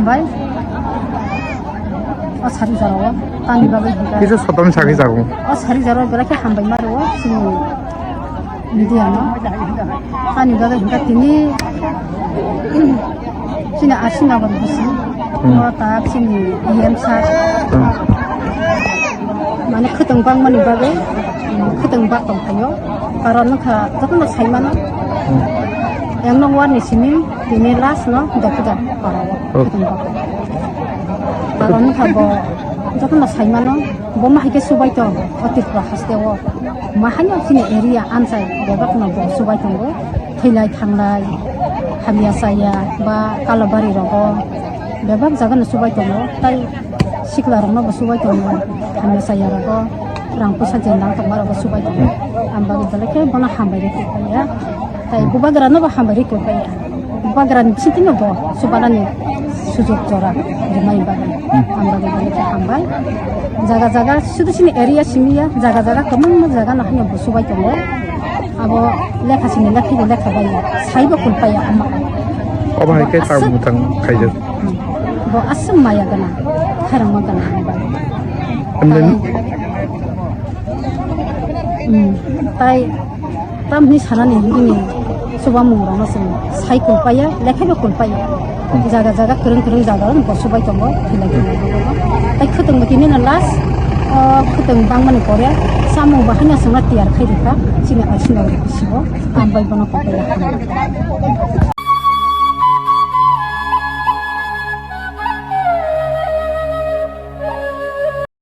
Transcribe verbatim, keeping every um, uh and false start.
Bai. O sari jora o tani bagwi hingka. Kisa sotom sagwi jago. O sari jora o belai khe hambai ma rwo chini media no. Tani bagwi hingka tini chini Arsing Nagor bisi. Hmm. O ta chini E M sir. Hmm. Mane khwtwng bangmani bagwi, um, khwtwng bak tong phaio. Karon wngkha jotono sai mano. Hmm. Yang nong warni simi tini last no dokhuda para o. Oh. Khwtwng bak. Karon wngkha bo jotono sai mano, bo ma hai khe subai tong o Tripura haste o. Ma haino chini area amchai bebak no bo subai tongo. Thwilai thanglai, hamya chaya ba kalabari rogo bebak jaga no subai tongo. Tai sikla rokno bo subai tongo, hamya chaya rogo, rang puisa jendang tongma rogo subai tongo. Ang bagwi belai khe bono hambai rwi kok ya. Tai bubagra no bo hambai rwi kok ya. Bubagra ni bisingtwi no bo subanani sujok jora rwmani bagwi. Ang bagwi belai khe hambai. Jaga jaga sudu sini area simi ya, jaga jaga kwbangma jaga no haino bo subai tongo. Abo lekha sini lekha bo lekha bai ya. Saibo kulpai ya ama. Obo hai khe aswk tang bwtang khaijak. Bo aswk maya gana, khairangma gana. Amdan. Hmm. Tai tamni sanani bini subamung rokno chwng sai kulpaiya, lekha bo kulpaiya. Jaga jaga kwrwng kwrwng jaga rok bo subai tongo, thilai thilai. Tai khwtwng bo tini no last, o khwtwng bangmani pore samung bo haino chwngno tiyar khai rikha, chini Arsing Nagor bisigo, ang bai bono kulpaiya.